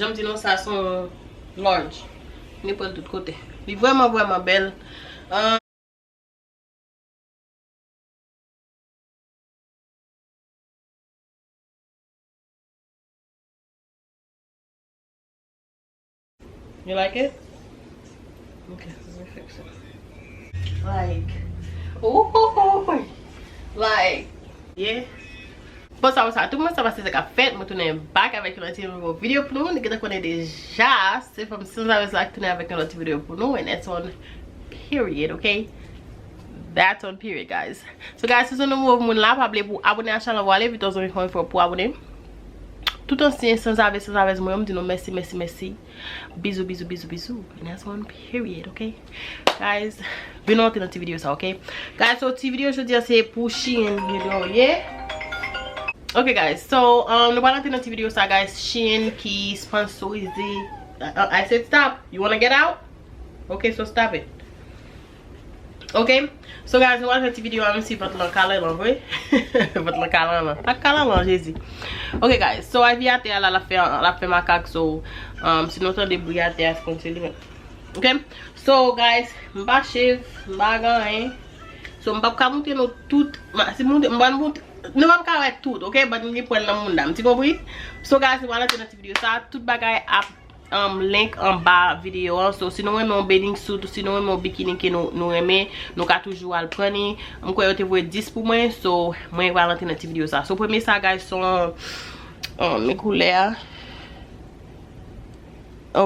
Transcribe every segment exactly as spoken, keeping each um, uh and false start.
Jan m di nou, sa se yon large. Li pran tout kote. Li vrèman, vrèman bèl. Ah, you like it? Okay, let me fix it. Like, ooh, like, yeah. Bon, sa, sa, tout moun, sa pase, sa k ap fèt. Mwen tounen back avèk yon lòt ti nouvo videyo pou nou. Nou gentan konnen deja, se fanm sanzavèz la ki tounen avèk yon lòt ti videyo pou nou. And that's on period, okay? That's on period, guys. So, guys, si se nouvo moun la, pa bliye pou abone a chanèl la, vwale, vite zanmi fanmi fò pou abone. Tout ansyen sanzavèz, sanzavèz mwen, m di nou mèsi, mèsi, mèsi. Bizou, bizou, bizou, bizou. And that's on period, okay? Guys, vin nou antre nan ti videyo sa, okay? Guys, so ti videyo jodi a se pou Shein videyo ye. Okay, guys, so, um, nou pral antre nan ti videyo sa, guys. Shein ki sponsorize. Uh, uh, I said stop. You wanna get out? Okay, so stop it. Okay? So, guys, nou pral fè ti videyo a, menm si vant lan kale lan vre. Vant lan kale lan. Pa kale lan, Jezi. Okay, guys, so Ivy atè a la, l ap fè, l ap fè makak, so, um, si nou tande bri atè a, se konn se li menm. Okay? So, guys, m pa shave, m pa gen anyen. So, m p ap ka montre nou tout, ma, si montre, m pa montre, nou p ap ka wè tout, okay? But m gen pwen nan mouda m, ti konpri? So, guys, nou pral antre nan ti videyo sa, tout bagay ap um, link anba videyo an. So, si nou renmen yon bathing suit, ou si nou renmen yon bikini ke nou, nou renmen, nou ka toujou al pran li. M kwè yo te voye dis pou mwen, so, mwen pral antre nan ti videyo sa. So, premye sa, guys, se yon, um, men koulè a.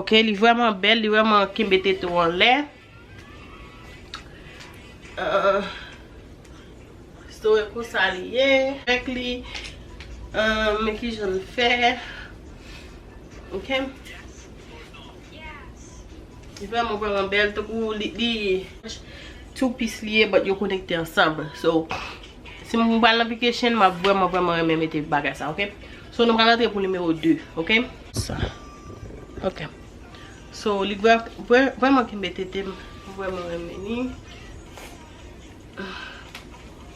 Ok, li vrèman bèl, li vrèman kenbe tete w anlè. Uh, so, e konsa li ye. Avèk li, uh, men kijan l fè. Ok. Li vrèman, vrèman bèl. Tankou li, li two piece li ye, but yo konekte ansanm. So, si m pral nan vacation, m ap vrèman, vrèman renmen mete bagay sa, ok? So, nou pral antre pou nimewo de, ok? Sa. Ok. So, li vrè, vrè, vrèman kenbe tete m. M vrèman renmen li.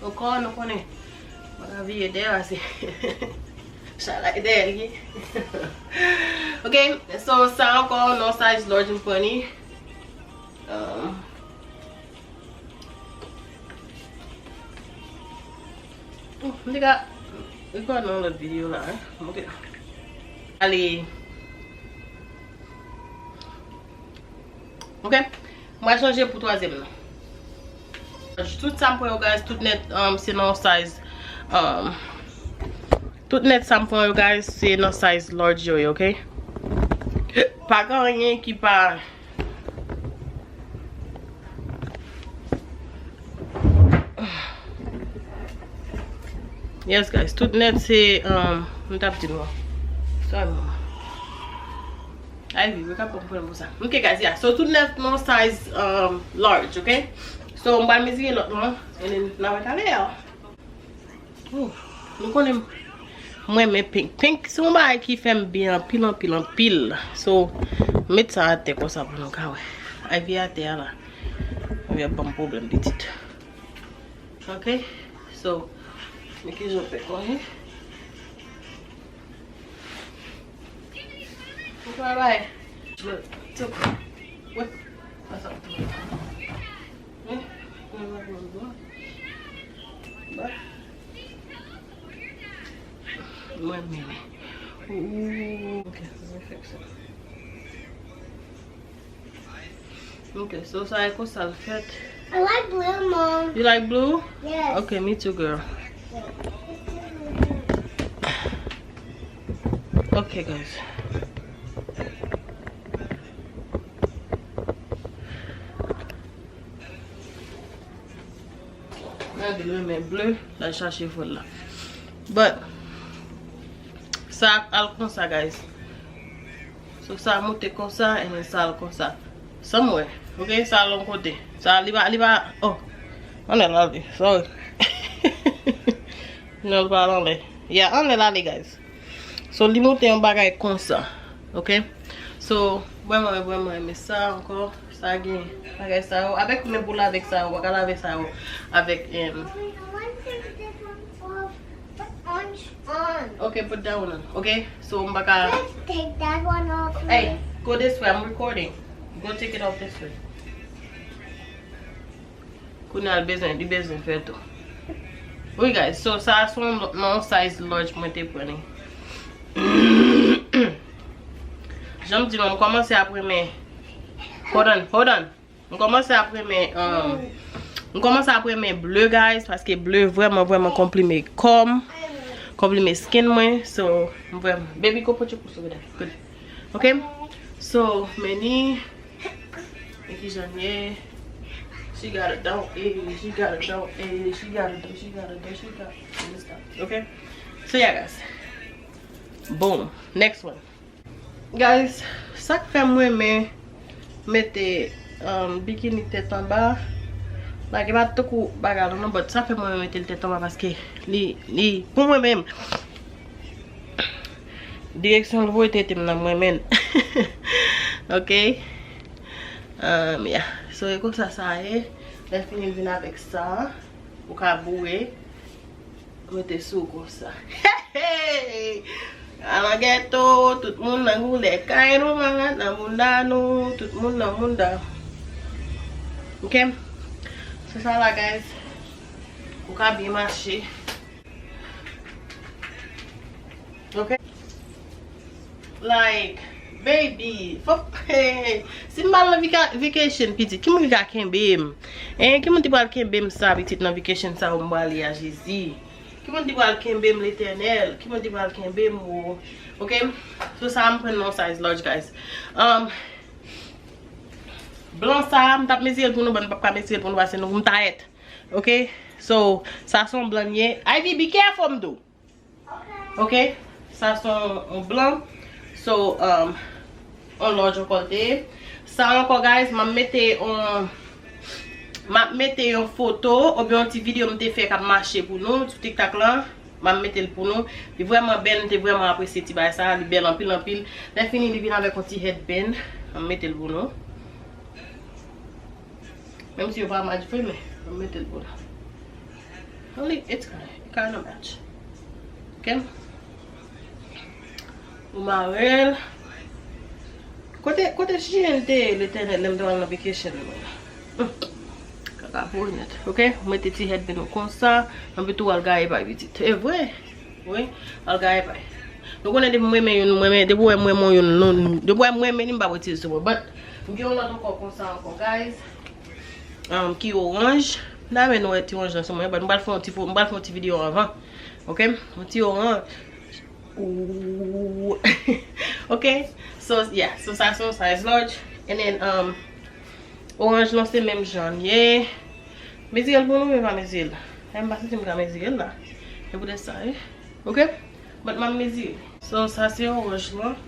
Ankò, nou konnen. Mwen ka vire dèyè, se chalay dèyè li. Ok, so, sa ankò, nan size large m pran li. Um, Oh, m te ka, li pa nan lòt videyo la, hein? Monte la. Ale. Ok. Mwen chanje pou twazyèm nan. Tout sa m pran yo, guys, tout nèt, um, se nan size, um, tout nèt sa m pran yo, guys, se nan size large yo ye, ok? Pa gen anyen ki pa Yes, guys, tout nèt se, um, m t ap di nou an. Sorry, mama. Ay, vi, mwen ka pran pwoblèm pou sa. Ok, guys, yeah. So, tout nèt nan size, um, large, ok? So, m pral mezire lòt mwen, and then, n a wè talè a. Oh, nou konnen m, mwen renmen pink. Pink se yon bagay ki fè m byen anpil, anpil, anpil. So, m met sa atè konsa pou nou ka wè. Ivy atè a la. Ivy ap ban m pwoblèm pitit. Ok? So, men kijan w fè kòrije. Ou travay. Tok. Wè. Pasa w tou. Hein? Mwen pa konn bon. Ba. Mwen menm. Ooh. Ok, sa se fèk sa. Ok, so sa e konsa l fèt. I like blue, Mom. You like blue? Yes. Ok, me too, girl. Ok, guys. Gade, li renmen ble, l al chache frè l la. But, sa al konsa, guys. So, sa moute konsa, and then sa al konsa. Sa m wè. Ok, sa al yon kote. Sa, li pa, li pa, oh. Anlè l ale, sorry. Non, l pa al anlè. Yeah, anlè l ale, guys. So, li monte yon bagay konsa. Ok? So, vrèman, vrèman renmen sa ankò. Sa gen bagay sa yo. Avèk menm pou lave sa yo, ou pa ka lave sa yo avèk, em, Okay, put that one on. Okay, so m pa ka. Let's take that one off. Hey, go this way. I'm recording. Go take it off this way. Kounye a l bezwen, li bezwen fè tou. Wi, guys, so sa a se yon lòt, non, size large mwen te pran li. Jan m di nou, m kòmanse ap renmen. Hold on, hold on. M kòmanse ap renmen, um, m kòmanse ap renmen ble, guys, paske ble vrèman, vrèman konplime kò m. Konplime skin mwen. So, m vrèman. Baby, go put your clothes over there. Good. Okay? So, men ni, men ki jan ye. She got it down, eh, she got it down, eh, she got it down, she got it down, she got it down. Okay? So, yeah, guys. Boom. Next one. Guys, sa k fè m renmen mete, um, bikini tèt anba. Like, e pa tankou bagay la non, but sa fè m renmen mete l tèt anba paske li, li, pou mwen menm, direksyon l voye tete m nan, m renmen l. Ok? Um, yeah. So, e konsa sa ye. Lè fini, l vin avèk sa. Ou ka boure. Mete sou konsa. Hey! Alan Ghetto, tout moun nan koulè kay nou, malad nan bounda nou, tout moun nan bounda. Ok? Se sa la, guys. Ou ka byen mache. Ok? Like, baby, fòk, si m al nan vika-, vacation, pitit, ki moun ki ka kenbe m? Hein, ki moun ki pral kenbe m sa, pitit, nan vacation sa yo m prale a, Jezi? Ki moun ki pral kenbe m, Letènèl? Ki moun ki pral kenbe m, o? Ok? So, sa a m pran nan size large, guys. Um, blan sa a, m t ap mezire l pou nou, but m p ap ka mezire l pou nou, paske nou, m ta èt. Ok? So, sa se yon blan l ye. Ivy, be careful, m di w. Ok, sa se yon, yon blan. So, um, yon large ankò l te ye. Sa ankò, guys, m ap mete yon, m ap mete yon foto oubyen yon ti videyo m te fè k ap mache pou nou sou TikTok lan. M ap mete l pou nou. Li vrèman bèl, m te vrèman apresye ti bagay sa. Li bèl anpil, anpil. Lè fini, li vin avèk yon ti headband. M ap mete l pou nou. Menm si yo pa match vre, men m mete l pou la. Only it's kind, it kind of match. Ok? Ou mare l. Kote, kote J N te ye, Letènèl, lè m te al nan vacation mwen? Hmm. Kaka pou nèt. Ok? Ou mete ti headband ou konsa, anpi tou al gaye bay pitit. E vre? Wi, al gaye bay. Nou konnen depi m renmen youn, m renmen, depi w wè m renmen youn, nou, depi w wè m renmen li, m p ap retire sou mwen. But, m gen yon lòt ankò konsa ankò, guys. Um, ki oranj. M ta renmen nou wè ti oranj lan sou mwen, but m pral fè yon ti fo-, m pral fè yon ti videyo anvan. Ok? Yon ti oranj. Ooh. Ok? So, yeah. So, sa se yon size large. And then, um, oranj lan se menm jan l ye. Mezire l pou nou, men pa mezire l. E m pa santi m ka mezire l la. E poutèt sa, wi. Ok? But m ap mezire. So, sa se oranj lan.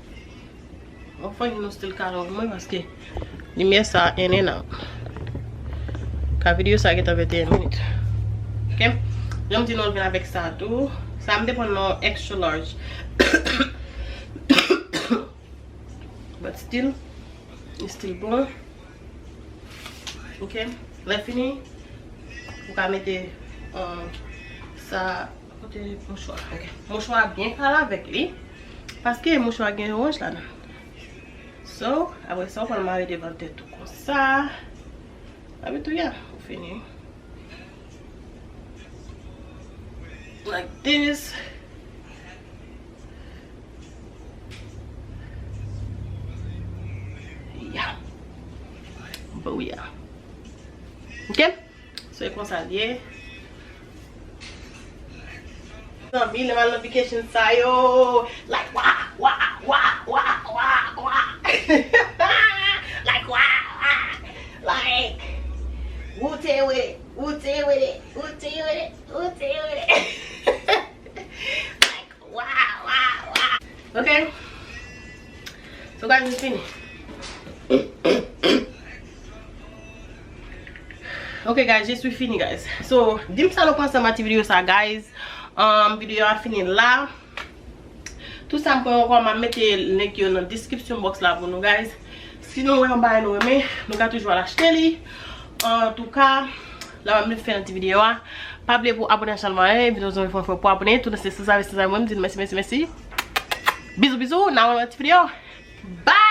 Mwen fè nou still kale mwen paske limyè sa in and out. Ka videyo sa gentan venteyen minit. Ok? Jan m di nou, l vin avèk sa tou. Sa m te pran nan extra large. But still, it's still bon. Ok? Lè fini, ou ka mete, um, sa, kote mouchwa? Ok. Mouchwa byen kale avèk li. Paske mouchwa gen oranj ladan. So, apre sa, ou pral mare devan tèt ou konsa. Apre tou, ya, ou fini. Like this. Yeah. Booyah. Ok? So, e konsa l ye. Zanmi, lè m al nan vacation sa yo, like, wa, wa, wa. Like, wa, wa. Like, wootee with it, wootee with it, wootee with it, wootee with it. Like, wa, wa, wa. Ok. So, guys, it's fini. Ok, guys, je suis fini, guys. So, di m sa nou panse anba ti videyo sa, guys. Um, videyo a fini la. Tout sa m pran ankò, m ap mete link yo nan description box la pou nou, guys. Si nou wè yon bagay nou renmen, nou ka toujou al achte li. Antouka, la m ap fè nan ti videyo a. Pa bliye pou abone nan chanèl mwen, eh, videyo zon fè pou abone, tout se sanzave sanzave mwen, m di nou mèsi, mèsi, mèsi. Bizou, bizou, nan yon lòt videyo. Bye!